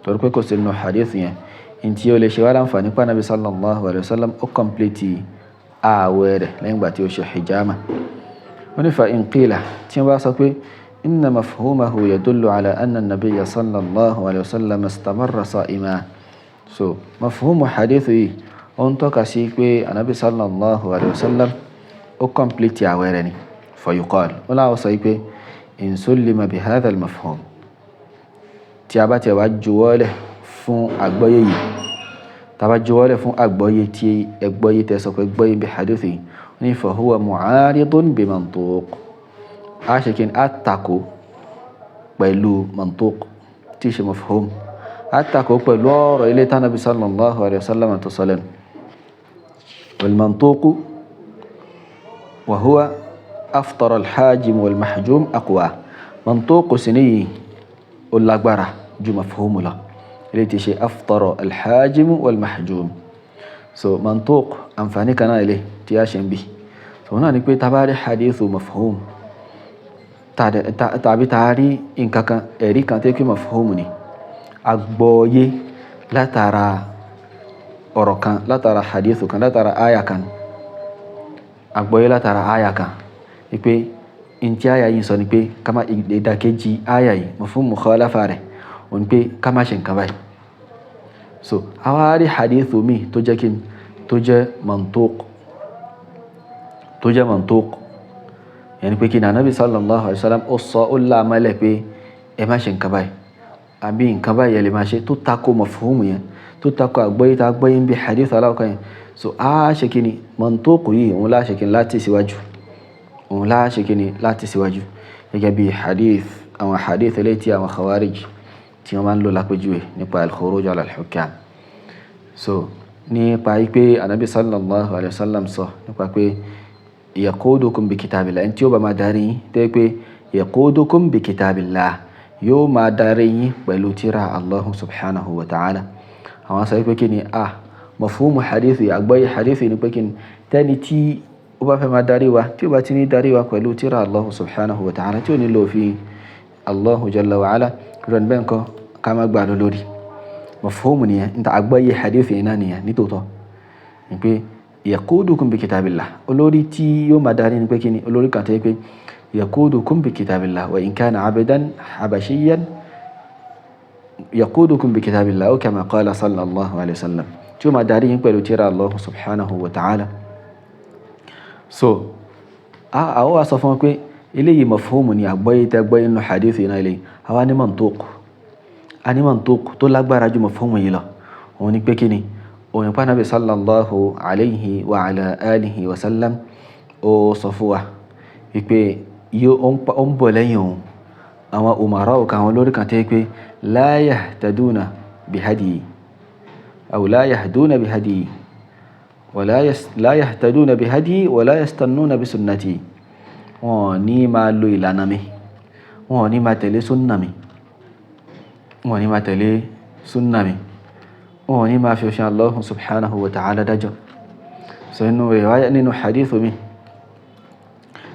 torí pé kò sí nínú hadith yẹn in tí ó lè ṣe wá láǹfààní pa Ànábì sallallahu alayhi wa sallam ó kọ̀m̀plìtì ààwẹ̀ rẹ̀ lẹ́yìn ìgbà tí ó ṣe hijama. Wọ́n ní fa in qila, tí wọ́n bá sọ pé inna mafhumahu yadullu ala anna an-nabiyya sallallahu alayhi wa sallam istamarra sa'ima. So mafhumu hadith yìí ó ń tọ́ka sí pé Ànábì sallallahu alayhi wa sallam ó kọ̀m̀plìtì ààwẹ̀ rẹ̀ ni. Fa yuqal, ó láwọn sọ pé in sullima bi hadha al-mafhum, tí a bá tiẹ̀ wá juwọ́lẹ̀ fún àgbọ́yé yìí, Tá bá juwọ́lẹ̀ fún àgbọ́yé tí ẹgbọ́yé tẹ́ sọ pé gbọ́yé bí hadith yìí, ní fa huwa mu'aridun bi mantuq, a ṣe kí ni? A tako pẹ̀lú mantuq tí ṣe mafhum, a tako pẹ̀lú ọ̀rọ̀ ilé tánàbí sallallahu alayhi wa sallam tó sọ lẹ́nu. Wal mantuq wa huwa aftara al-hajim wal mahjum aqwa. Mantuq sì níyì, ó lágbára ju mafhum lọ, ilé tí ṣe aftara al-hajim wal mahjum. So mantuq, àǹfààní kan náà ilé tí a ṣe ń bí so náà ni pé tá bá rí hadithu mafhum tàbí tá rí nǹkan kan, ẹ̀rí kan tó kí mafhum ni, agbọ́yé látara ọ̀rọ̀ kan, látara hadithu kan, látara aya kan, agbọ́yé látara aya kan wípé n tí aya yìí sọ ni pé ká má, ìdàkejì aya yìí, mafhum mukhalafa rẹ̀ òun pé ká má ṣe nǹkan báyìí. So àwa rí hadithu mi tó jẹ́ kí tó jẹ́ mantuq, tó jẹ́ mantuq, yẹni pé kí ni? Anabi sallallahu alayhi wa sallam ó sọ, ó láàmọ́lẹ̀ pé ẹ má ṣe nǹkan báyìí àbí nǹkan báyìí ẹ lè máa ṣe, tó tako mafhumu yẹn, tó tako àgbọ́yé tá àgbọ́yé ń bí hadith aláwọ̀kan yẹn. So a ṣe kí ni? Mantuq yìí, òun láṣe kí ni láti síwájú, òun láṣe kí ni láti síwájú, gẹ́gẹ́ bí hadith, àwọn hadith eléyìí tí àwọn khawarij tí wọ́n máa ń lò lápèjúwe nípa al-khuruj ala al-hukam. So nípa pé anabi sallallahu alayhi wa sallam sọ nípa pé yaqudukum bi kitabillah, ẹni tí ó bá máa darí yín, tẹ́ pé yaqudukum bi kitabillah, yóò máa darí yín pẹ̀lú tírà Allahu subhanahu wa ta'ala. Àwọn sọ pé kí ni a mafhumu hadithi, àgbọ́yé hadithi ni pé kí ni? Tẹ́ni tí ó bá fẹ́ máa darí wa, tí ó bá ti ní darí wa pẹ̀lú tírà Allahu subhanahu wa ta'ala, tí ó nílò fi Allahu jalla wa ala rẹ̀ bẹ́ẹ̀ nǹkan, ká má gbà lọ lórí mafhumu nìyẹn. Níta àgbọ́yé hadithi yẹn náà nìyẹn nítòótọ́ ni pé yaqudukum bi kitabillah, olórí tí yóò máa darí ni pé kí ni? Olórí kan tẹ́ pé yaqudukum bi kitabillah, wa in kana abdan habashiyan yaqudukum bi kitabillah, aw kama qala sallallahu alayhi wa sallam, tí ó máa darí yín pẹ̀lú tírà Allah subhanahu wa ta'ala. So àwọn wa sọ fún wọn pé eléyìí mafhumu ni, àgbọ́yé tẹ́ gbọ́yé nínú hadith yìí náà. Eléyìí àwa ní mantuq, a ní mantuq tó lágbára ju mafhumu yìí lọ. Òun ni pé kí ni? Òun ni pànàbí sallallahu alayhi wa ala alihi wa sallam ó sọ fún wa wípé yóò ó ń bọ̀ lẹ́yìn òun àwọn umara kan, àwọn olórí kan tẹ́ pé la yahtaduna bihadiyi aw la yahduna bihadiyi wala la yahtaduna bihadiyi wala yastannuna bisunnati. Wọn ní máa lo ìlànà mi, wọn ní máa tẹ̀lé súnnà mi, wọn ní máa tẹ̀lé súnnà mi, wọn ní máa fi òfin Allah subhanahu wa ta'ala dájọ́. So inú riwaya, nínú hadithu mi,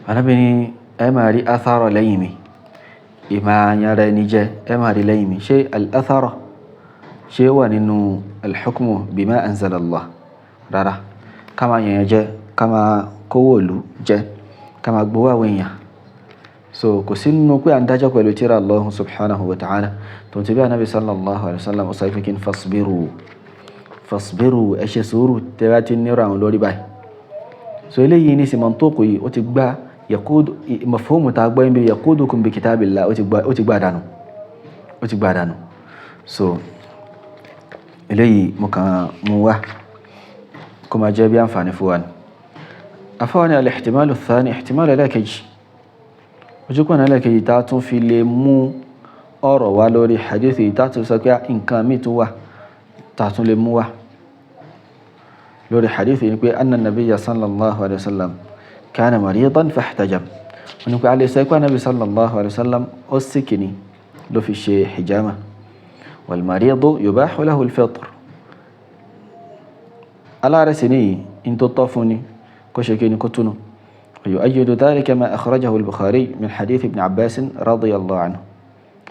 Ànábì ní ẹ máa rí athara lẹ́yìn mi, ìmá yára ẹni jẹ, ẹ máa rí lẹ́yìn mi. Ṣé al-athara ṣé wà nínú al-hukmu bima anzala Allah? Rárá. Ká máa yẹn jẹ, ká máa kówó ìlú jẹ, ká máa gbowó àwọn èèyàn, so kò sí nínú pé à ń dájọ́ pẹ̀lú tírà Allah subhanahu wa ta'ala. Tó ti bí Ànábì sallallahu alayhi wa sallam ó sọ pé kí n fasbiru, fasbiru, ẹ ṣe sùúrù tẹ́ bá ti nírò àwọn lórí báyìí. So eléyìí ní sí mantuq yìí, ó ti gbá yaqudu mafhumu tá a gbọ́ bí yaqudukum bi kitabillah, ó ti gbá dànù, ó ti gbá dànù. So eléyìí mo kàn mú wá kó máa jẹ́ bí àǹfààní fún wa ni. Afáwọn ní al-ihtimalu ath-thani, ihtimal ẹlẹ́ẹ̀kejì, ojúkọ̀nà ẹlẹ́ẹ̀kejì tá a tún fi lè mú ọ̀rọ̀ wá lórí hadith yìí, tá a tún sọ pé nǹkan míì tún wà tá a tún lè mú wá lórí hadith yìí ni pé anna nabiyya sallallahu alayhi wa sallam kana maridan fahtajam. Wọ́n ní pé alẹ́ sọ pé anabi sallallahu alayhi wa sallam ó sì kìíní ló fi ṣe hijama. Wal maridu yubahu lahu al-fitr, aláàrẹ̀ sì ní in tó tọ́ fún ni kó ṣe kí ni? Kó túnú. ويؤيد ذلك ما أخرجه البخاري من حديث ابن عباس رضي الله عنه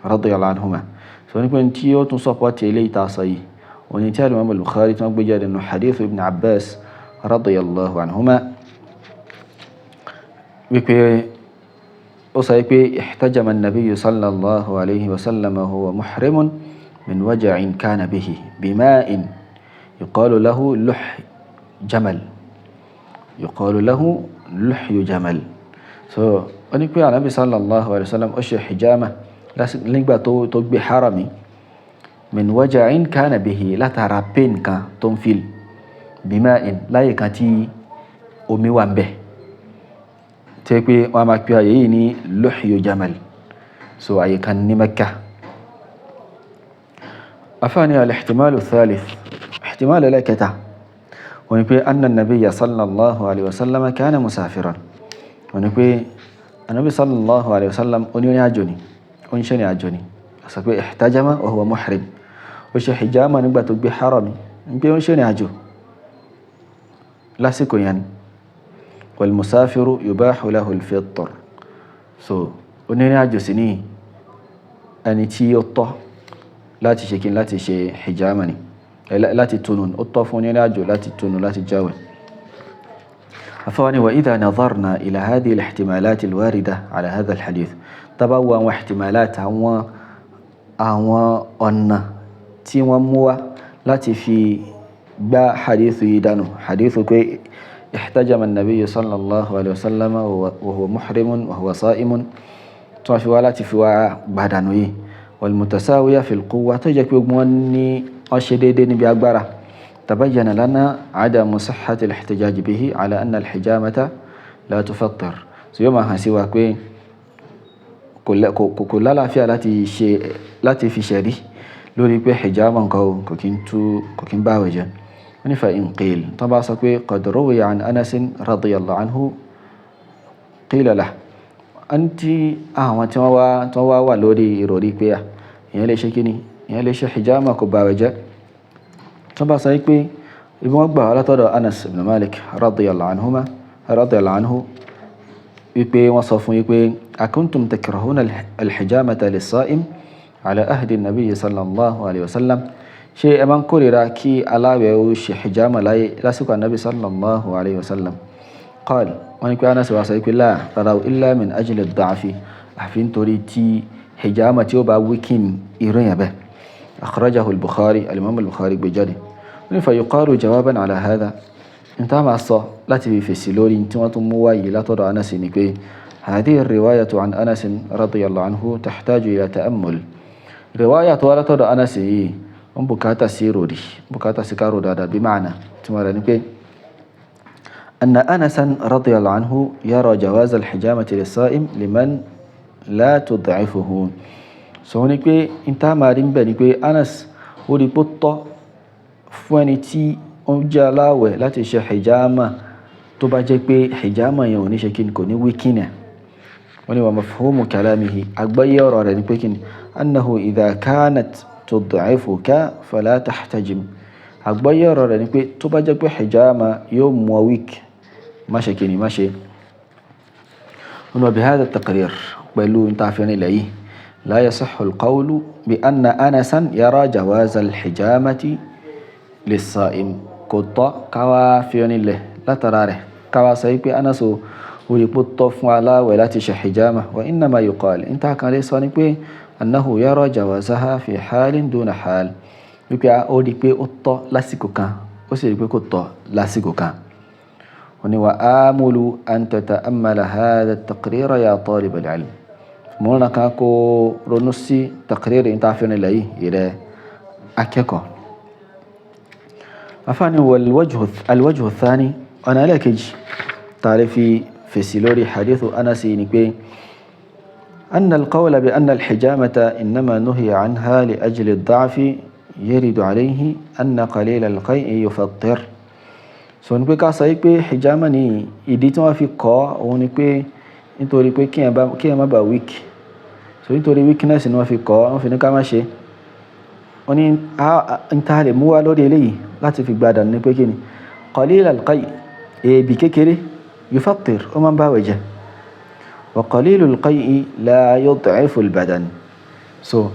رضي الله عنهما. So ní pé tí ó tún sọpọ̀ tí eléyìí tá a sọ yìí, òní tí Imam al-Bukhari tí wọ́n gbé jáde nínú hadith ibn Abbas رضي الله عنهما, wípé ó sọ pé احتجم النبي صلى الله عليه وسلم هو محرم من وجع كان به بماء يقال له لح جمل، يقال له لحي جمل. So ó ní pé Ànábì sallallahu alayhi wa sallam ó ṣe hijama nígbà tó gbé harami. Min waja'in kana bihi, látara pain kan tó ń feel, bima'in, láyé kan tí omi wà ń bẹ̀, tẹ́ pé wọ́n máa pè àyè yìí ní Luhyu Jamal. So àyè kan ní Mẹ́kà. Afáàní al-ihtimalu thalith, ihtimal ẹlẹ́kẹta, wọ́n ní pé anna nabiyya sallallahu alayhi wa sallam kana musafiran. Wọ́n ní pé anabi sallallahu alayhi wa sallam onírìn àjò ni, ó ń ṣe ní àjò ni. A sọ pé ihtajama wa huwa muhrim, ó ṣe hijama nígbà tó gbé harami, ń pé ó ń ṣe ní àjò lásìkò yẹn. Wal musafiru yubahu lahu al-fitr. So onírìn àjò sì ní ẹni tí ó tọ́ láti ṣe kí láti ṣe hijama ni, láti tunu, ó tọ́ fún onírìn àjò láti tunu, láti jáwẹ̀. Afawani wa idha nazarna ila hadhihi al-ihtimalat al-warida ala hadha al-hadith, tabawo àwọn ihtimalat, àwọn ọ̀nà tí wọ́n mú wá láti fi gbá hadithu yìí dànù, hadithu pé ihtajama an-nabiy sallallahu alayhi wa sallam wa huwa muhrimun wa huwa sa'imun, tí wọ́n fi wá láti fi wá gbàdànù yìí, wal mutasawiya fil quwwa, tó jẹ́ pé wọ́n ní wọ́n ṣe déédéé níbi agbára, tabayyana lana adamu sihhati al-ihtijaj bihi ala anna al-hijamata la tufattir. So yóò máa hàn sí wa pé kò lálàáfíà láti ṣe, láti fi ṣẹ̀rí lórí pé hijama nǹkan kò kí ń tú, kò kí ń báwẹ̀ jẹ́. Wọ́n ní fa in qil, tó bá sọ pé qad ruwiya an Anas radiyallahu anhu qila lahu, an tí àwọn tí wọ́n wá wà lórí ìròrí pé à ìyẹn lè ṣe kíni, ìyẹn lè ṣe hijama kò báwẹ̀ jẹ́, tó bá sọ pé ibi wọ́n gbà wá látọ̀dọ̀ Anas ibn Malik radiyallahu anhuma, radiyallahu anhu, wípé wọ́n sọ fún wípé akuntum takrahuna alhijamata lis-sa'im ala ahdi nabiyyi sallallahu alayhi wa sallam, ṣé ẹ máa ń kórìíra kí aláwẹ̀ ó ṣe hijama láyé lásìkò anabi sallallahu alayhi wa sallam? Qal, wọ́n ní pé Anas wá sọ wípé la, rárá, illa min ajli ad-da'fi, àfi nítorí tí hijama tí ó bá weaken irú yẹn bẹ́ẹ̀. Akhrajahu al-Bukhari, al-imam al-Bukhari gbé jáde. Wọ́n ní fa yuqalu jawaban ala hadha, n tá máa sọ láti fi fèsì lórí tí wọ́n tún mú wáyé látọ̀dọ̀ Anas ni pé hadhihi riwayatu an Anas radiyallahu anhu tahtaju ila ta'ammul. Riwaya tó wá látọ̀dọ̀ Anas yìí, wọ́n bùkátà sí ròrí, bùkátà sí kárò dáadáa. Bí ma'na tí wọ́n rẹ̀ ni pé anna Anasan radiyallahu anhu yara jawaz al-hijamati lis-sa'im liman la tud'ifuhu. So wọ́n ní pé n tá máa rí ń bẹ̀ ni pé Anas ó rí pé tọ́ fún ẹni tí ó jẹ́ aláwẹ̀ láti ṣe hijama, tó bá jẹ́ pé hijama yẹn ò ní ṣe kíni, kò ní weaken ẹ̀. Wọ́n ní wa mafhumu kalamihi, àgbáyé ọ̀rọ̀ rẹ̀ ní pé kíni, annahu idha kanat tud'ifuka fala tahtajim. Àgbáyé ọ̀rọ̀ rẹ̀ ní pé tó bá jẹ́ pé hijama yóò mú ọ weak, má ṣe kíni, má ṣe. Wọ́n ní wa bihadha taqrir, pẹ̀lú ntàfin ilẹ̀ yìí, la yasihhu al-qawlu bi anna Anasan yara jawaz al-hijamati lis-sa'im. Kò tọ́ káwá fi rinlẹ̀ látara rẹ̀ káwá sọ wípé Anas ó rí pé tọ́ fún aláwẹ̀ láti ṣe hijama. Wa innama yuqal, níta kan lè sọ ni pé annahu yara jawazaha fi halin duna hal, wípé ó rí pé ó tọ́ lásìkò kan, ó sì rí pé kò tọ́ lásìkò kan. Wọ́n ní wa amulu an tata'ammala hadha at-taqrira ya talib al-ilm, mo ń kan kó ronú sí taqrir níta fi rinlẹ̀ yìí, ìrẹ́ akẹ́kọ̀ọ́. Afáàní alwajhu thani, ọ̀nà ẹlẹ́ẹ̀kejì tààrí fi fèsì lórí hadithu Anas ni pé anna alqawla bi anna alhijamata innama nuhiya anha li ajli ad-da'fi yaridu alayhi anna qalila alqay'i yufattir. So ní pé ká sọ pé hijama ní ìdí tí wọ́n fi kọ́ òun ni pé nítorí pé kí ẹ má bà weak. So nítorí weakness ni wọ́n fi kọ́, wọ́n fi ní ká má ṣe. Wọ́n ní n ta lè mú wá lórí eléyìí láti fi gbádà ní pé kí ni, qalil al-qay, èébì kékeré, yufattir, ó máa ń báwẹ̀ jẹ́, wa qalilul qay'i la yud'ifu al-badan. So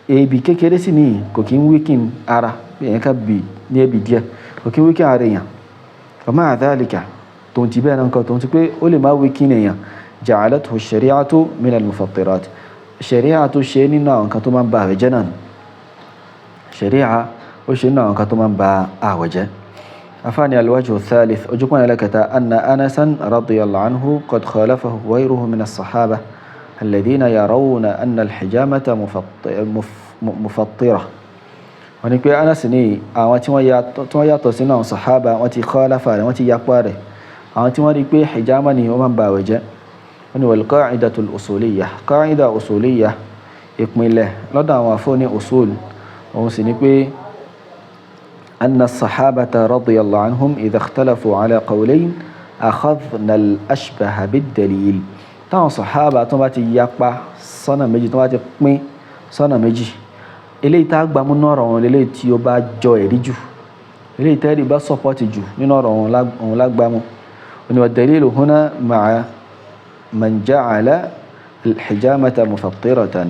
èébì kékeré sì ní kò kí ń weaken ara, bí èèyàn ká bì ní èébì díẹ̀, kò kí ń weaken ara èèyàn. Wa ma'a dhalika, tó ń ti bẹ́ẹ̀ náà nǹkan, tó ń ti pé ó lè má weaken èèyàn, ja'alathu ash-shari'atu min al-mufattirat, ṣẹ̀ríà tó ṣe nínú àwọn nǹkan tó máa ń ba àwẹ̀ jẹ́ náà, ṣẹ̀ríà ó ṣe nínú àwọn nǹkan tó máa ń ba àwẹ̀ jẹ́. Afáàní alwajhu thalith, ojúkùn ẹlẹ́kẹta, anna Anasan radiyallahu anhu qad khalafahu ghayruhu min as-sahaba alladhina yarawna anna al-hijamata mufattira. Wọ́n ní pé Anas ní àwọn tí wọ́n yàtọ̀ sínú àwọn sàhábà, wọ́n ti khalafa rẹ̀, wọ́n ti yapa rẹ̀, àwọn tí wọ́n rí pé hijama ni ó máa ń ba àwẹ̀ jẹ́. Wọ́n ní wal qa'idatul usuliyya, qa'ida usuliyya, ìpìlẹ̀ lọ́dọ̀ àwọn afọ́ ní usul, òun sì ní pé anna sahabata radiyallahu anhum idha ikhtalafu ala qawlayn akhadhna al-ashbaha bid-dalil. Táwọn sàhábà tó bá ti yapa sọ́nà méjì, tó bá ti pín sọ́nà méjì, eléyìí tá a gbàmú nínú ọ̀rọ̀ wọn, eléyìí tí ó bá jọ ẹ̀rí jù, eléyìí tẹ́rì bá sọ́pọ́tì jù nínú ọ̀rọ̀ wọn òun lágbàmú. Òní wa dalilu huna ma'a man ja'ala al-hijamata mufattiratan.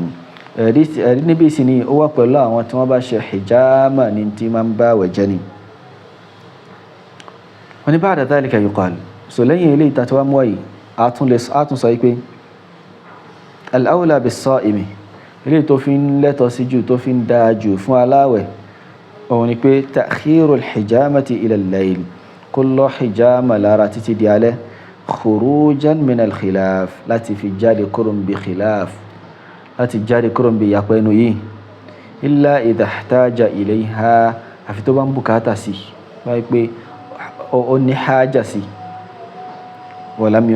Ẹ̀rí níbi ìsìn ni ó wà pẹ̀lú àwọn tí wọ́n bá ṣe hijama ní tí máa ń bá àwẹ̀ jẹ́ ni. Wọ́n ní ba'da dhalika yuqal, so lẹ́yìn eléyìí tá a ti wá mú wáyìí, a tún sọ pé al-awla bis-sa'imi, eléyìí tó fi ń lẹ́tọ̀ sí jù, tó fi ń dáa jù fún aláwẹ̀, òun ni pé ta'khiru al-hijamati ila al-layl, kó lọ hijama lára títí di alẹ́, khurujan min al-khilaf, láti fi jáde kúrò níbi khilaf, láti jáde kúrò níbi ìyapa ẹnu yìí, illa idha ihtaja ilayha, àfi tó bá ń bùkátà sí, báyìí pé ó ní hájà sí, walam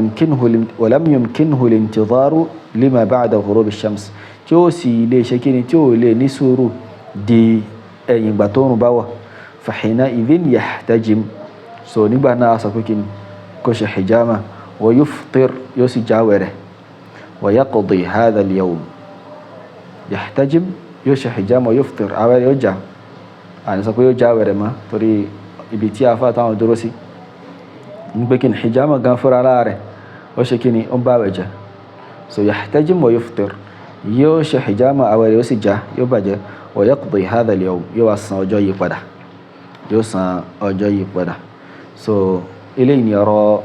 yumkinhu al-intidharu lima ba'da ghurub ash-shams, tí ó sì lè ṣe kíni, tí ó lè ní sùúrù di ẹ̀yìn ìgbà tó rùn bá wà, fahina idhin yahtajim, so nígbà náà sọ pé kíni kó ṣe hijama, wa yuftir, yóò sì jáwẹ̀ rẹ̀, wa yaqdi hadha al-yawm, yahtajim, yóò ṣe hijama, wa yuftir, àwẹ̀ rẹ̀ yóò já, àní sọ pé yóò jáwẹ̀ rẹ̀ mọ́ torí ibi tí afa táwọn dúró sí ń pé kíni hijama gan fúnra lára rẹ̀ ó ṣe kíni ó ń bá àwẹ̀ jẹ́. So yahtajim wa yuftir, yóò ṣe hijama, àwẹ̀ rẹ̀ yóò sì já, yóò bàjẹ́, wa yaqdi hadha al-yawm, yóò wá san ọjọ́ yìí padà, yóò san ọjọ́ yìí padà. So eléyìí ni ọ̀rọ̀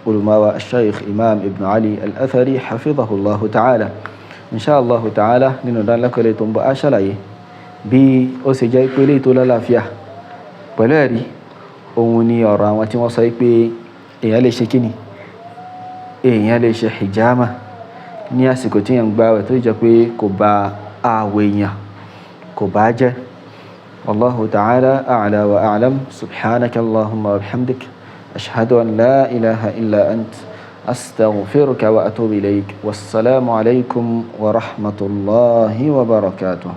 olùmọ̀wá Sheikh Imam Ibn Ali Al-Athari hafidhahullahu ta'ala. Insha Allahu ta'ala nínú ìdánilẹ́kọ̀ọ́ tó ń bọ̀ á ṣàlàyé bí ó ṣe jẹ́ pé eléyìí tó lálàáfíà pẹ̀lú ẹ̀rí, òun ni ọ̀rọ̀ àwọn tí wọ́n sọ pé èèyàn lè ṣe kíni, èèyàn lè ṣe hijama ní àsìkò tí èèyàn ń gbààwẹ̀ tó jẹ́ pé kò bá ààwẹ̀ èèyàn kò bá jẹ́. Wallahu ta'ala a'la wa a'lam. Subhanaka Allahumma wa bihamdik, ashhadu an la ilaha illa ant, astaghfiruka wa atubu ilayk. Wassalamu alaykum wa rahmatullahi wa barakatuh.